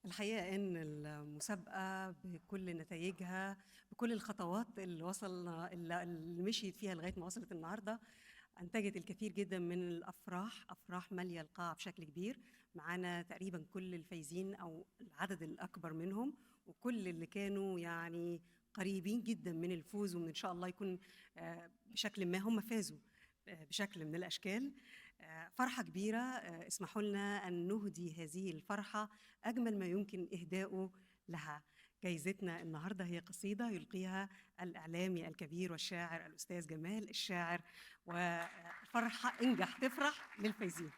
الحقيقة إن المسابقة بكل نتائجها، بكل الخطوات اللي وصلنا اللي مشيت فيها لغاية ما وصلت النهاردة، أنتجت الكثير جدا من الأفراح، أفراح مالية القاعة بشكل كبير. معانا تقريبا كل الفايزين أو العدد الأكبر منهم، وكل اللي كانوا يعني قريبين جدا من الفوز، ومن إن شاء الله يكون بشكل ما هم فازوا بشكل من الأشكال. فرحة كبيرة، اسمحوا لنا أن نهدي هذه الفرحة أجمل ما يمكن إهداؤه لها. جايزتنا النهاردة هي قصيدة يلقيها الإعلامي الكبير والشاعر الأستاذ جمال الشاعر، وفرحة انجح تفرح للفايزين.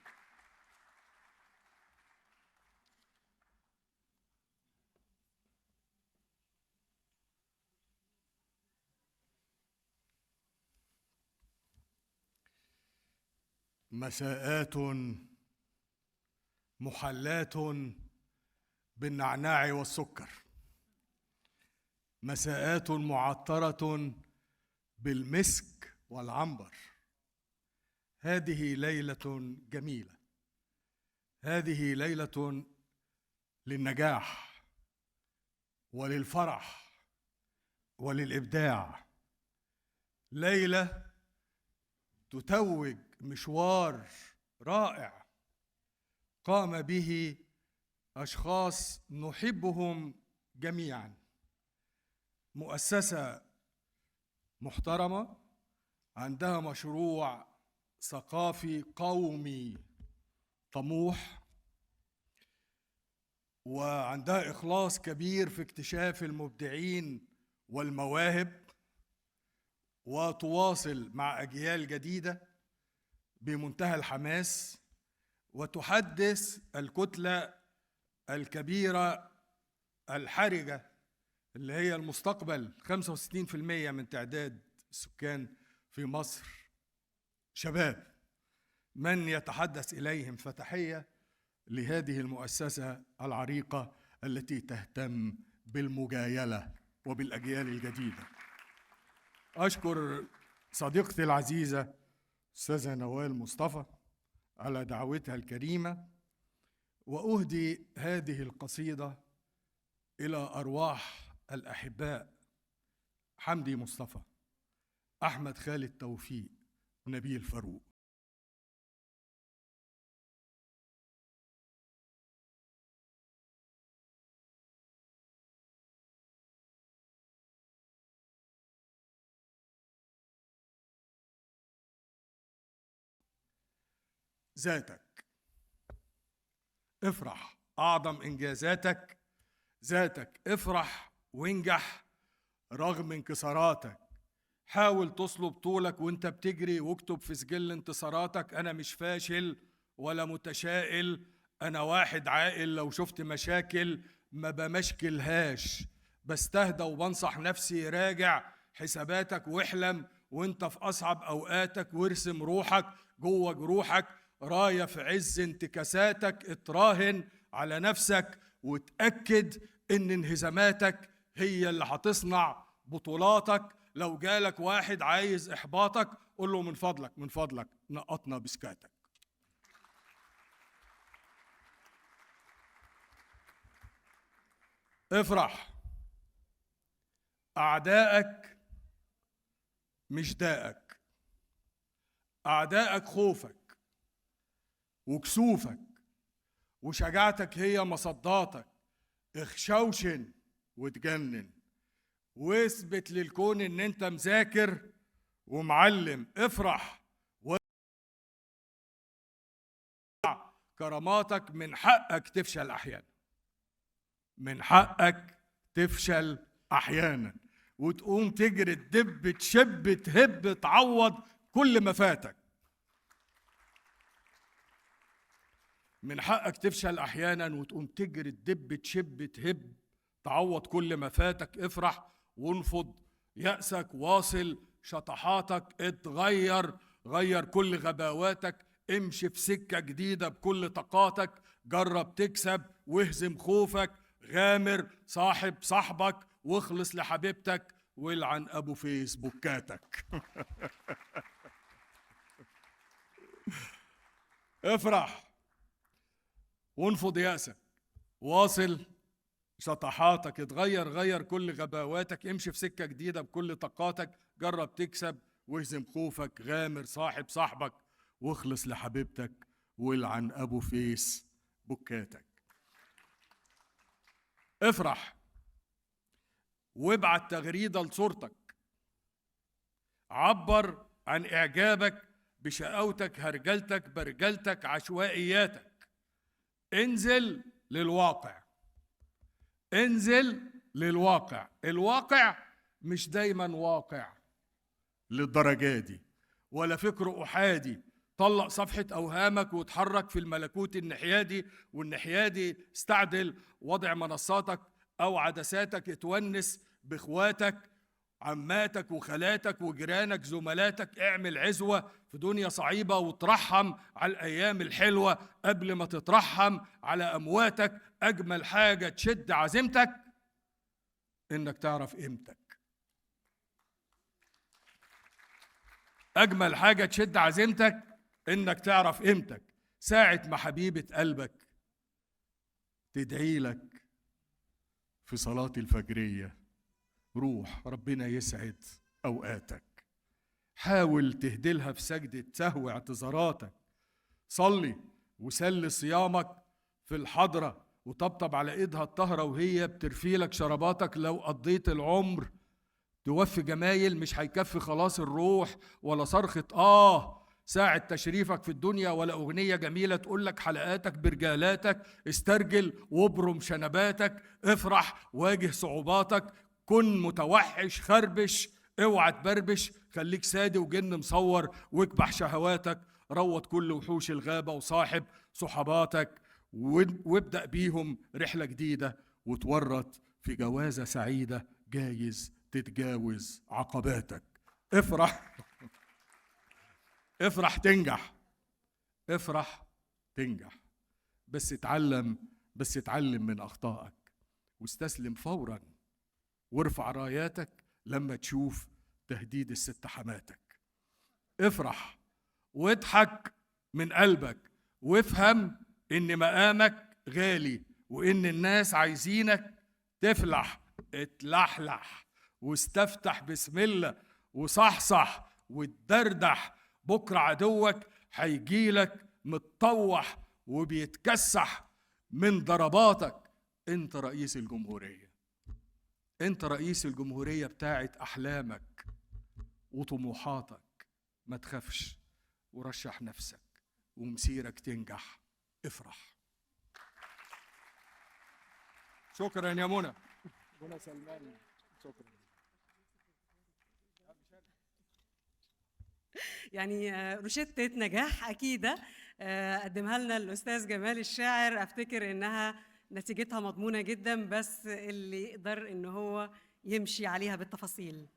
مساءات محلات بالنعناع والسكر، مساءات معطرة بالمسك والعنبر. هذه ليلة جميلة، هذه ليلة للنجاح وللفرح وللإبداع، ليلة تتوج مشوار رائع قام به أشخاص نحبهم جميعاً، مؤسسة محترمة عندها مشروع ثقافي قومي طموح، وعندها إخلاص كبير في اكتشاف المبدعين والمواهب، وتواصل مع أجيال جديدة بمنتهى الحماس، وتحدث الكتلة الكبيرة الحرجة اللي هي المستقبل. 65% من تعداد السكان في مصر شباب، من يتحدث إليهم؟ فتحية لهذه المؤسسة العريقة التي تهتم بالمجايلة وبالأجيال الجديدة. أشكر صديقتي العزيزة أستاذة نوال مصطفى على دعوتها الكريمة، وأهدي هذه القصيدة إلى أرواح الأحباء حمدي مصطفى، أحمد خالد توفيق، نبيل فاروق. ذاتك افرح، أعظم إنجازاتك ذاتك، افرح وانجح رغم انكساراتك. حاول تصلب طولك وانت بتجري، واكتب في سجل انتصاراتك: أنا مش فاشل ولا متشائل، أنا واحد عاقل، لو شفت مشاكل ما بمشكلهاش، بستهدى وبنصح نفسي. راجع حساباتك واحلم وانت في أصعب أوقاتك، وارسم روحك جوه جروحك، راية في عز انتكاساتك. اتراهن على نفسك وتأكد إن انهزاماتك هي اللي هتصنع بطولاتك. لو جالك واحد عايز إحباطك قول له من فضلك من فضلك نقطنا بسكاتك. افرح، أعدائك مش دائك، أعدائك خوفك وكسوفك، وشجاعتك هي مصداتك. اخشوشن وتجنن، واثبت للكون ان انت مذاكر ومعلم. افرح كراماتك، من حقك تفشل احيانا، من حقك تفشل احيانا، وتقوم تجري تدب تشب تهب تعوض كل ما فاتك. من حقك تفشل احيانا وتقوم تجري تدب تشب تهب تعوض كل ما فاتك. افرح وانفض يأسك، واصل شطحاتك، اتغير، غير كل غباواتك، امشي في سكة جديدة بكل طاقاتك، جرب تكسب واهزم خوفك، غامر، صاحب صاحبك واخلص لحبيبتك، والعن أبو فيسبوكاتك. افرح وانفض يأسك، واصل شطحاتك. اتغير، غير كل غباواتك، امشي في سكة جديدة بكل طاقاتك، جرب تكسب واهزم خوفك، غامر صاحب صاحبك واخلص لحبيبتك والعن أبو فيس بكاتك. افرح وابعت تغريدة لصورتك، عبر عن إعجابك بشقاوتك، هرجلتك، برجلتك، عشوائياتك. انزل للواقع، انزل للواقع. الواقع مش دايما واقع للدرجة دي ولا فكر أحادي. طلق صفحة أوهامك وتحرك في الملكوت النحيادي والنحيادي. استعدل وضع منصاتك أو عدساتك، اتونس بإخواتك، عماتك وخالاتك وجيرانك زملاتك. اعمل عزوة في دنيا صعيبة وترحم على الأيام الحلوة قبل ما تترحم على أمواتك. أجمل حاجة تشد عزيمتك إنك تعرف قيمتك. أجمل حاجة تشد عزيمتك إنك تعرف قيمتك. ساعة ما حبيبة قلبك تدعي لك في صلاة الفجرية، روح ربنا يسعد أوقاتك. حاول تهدلها في سجدة سهو اعتذاراتك. صلي وسلي صيامك في الحضرة وطبطب على إيدها الطاهرة وهي بترفيلك شرباتك. لو قضيت العمر توفي جمايل مش هيكفي خلاص الروح ولا صرخة ساعة تشريفك في الدنيا، ولا أغنية جميلة تقول لك حلقاتك برجالاتك. استرجل وابرم شنباتك، افرح واجه صعوباتك، كن متوحش خربش اوعى تبربش، خليك سادي وجن مصور واكبح شهواتك، روض كل وحوش الغابة وصاحب صحباتك، وابدأ بيهم رحلة جديدة وتورط في جوازة سعيدة جايز تتجاوز عقباتك. افرح افرح تنجح، افرح تنجح، بس اتعلم، بس اتعلم من أخطائك واستسلم فورا وارفع راياتك لما تشوف تهديد الست حماتك. افرح واضحك من قلبك وافهم إن مقامك غالي وإن الناس عايزينك تفلح. اتلحلح واستفتح بسم الله وصحصح وتدردح، بكرة عدوك هيجيلك متطوح وبيتكسح من ضرباتك. انت رئيس الجمهورية، انت رئيس الجمهورية بتاعت أحلامك وطموحاتك. ما تخافش ورشح نفسك ومسيرك تنجح. افرح. شكرا يا منى. منى سلمان، شكرا. يعني روشتة نجاح أكيدة قدمها لنا الأستاذ جمال الشاعر. أفتكر إنها نتيجتها مضمونة جدا، بس اللي يقدر إن هو يمشي عليها بالتفاصيل.